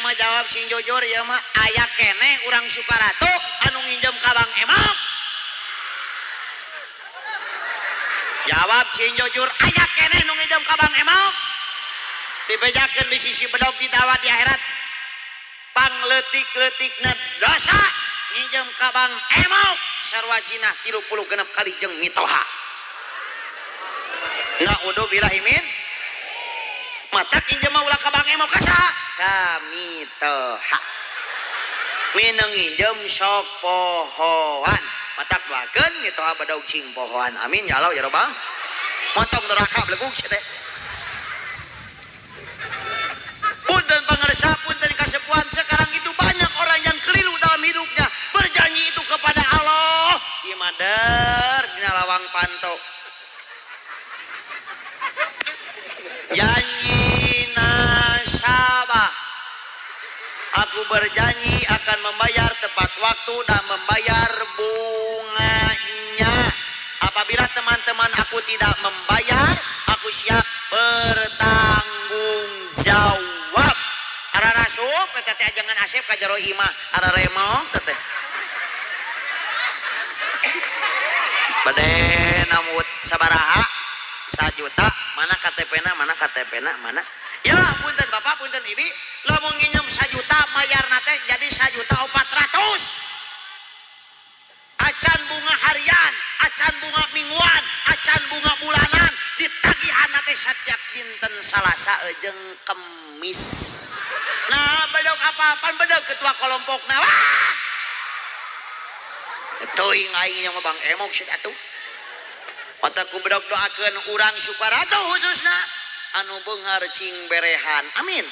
mah jawab sing jujur ieu mah aya keneh urang Sukaratu anu nginjem ka Bang Emok. Jawab sing jujur aya keneh nu nginjem ka Bang Emok. Dibejakeun di sisi bedog didawa di akhirat. Pangleutik-leutikna dosa nginjem ka Bang Emok sarua zina 36 kali jeung mitoha. Naudzubillahi min matak injem mah ulah ka Bang Emok ka saha? Ka mitoha. Mineng injem sok pohoan. Matak doakeun mitoha bedog cing pohoan. Amin ya Allah ya Rabbal. Montong neraka belegug sia teh. Punten pangersa, punten kasepuhan, sekarang itu banyak orang yang keliru dalam hidupnya. Berjanji itu kepada Allah. Ieu mah der dina lawang panto. Janji nasabah. Aku berjanji akan membayar tepat waktu dan membayar bunganya. Apabila teman-teman aku tidak membayar, aku siap bertanggung jawab. Ara rasup eta teh ajengan Asep ka jero imah, ara remong teh teh. Bade namut sabaraha? 1 juta, mana KTP-na, mana KTP-na, mana? Ya, punten Bapak, punten Ibi, lamun nginjem 1 juta mayarna teh jadi 1.400.000. Acan bunga harian, acan bunga mingguan, acan bunga bulanan, ditagihan teh setiap dinten Salasa jeung Kemis. Nah, bedog apa-apaan bedog ketua kelompokna. Wah! Teuing aing yang mah Bang Emok sih atuh. Mata ku bedog doakeun urang Sukaratu khususna anu beunghar cing berehan. Amin.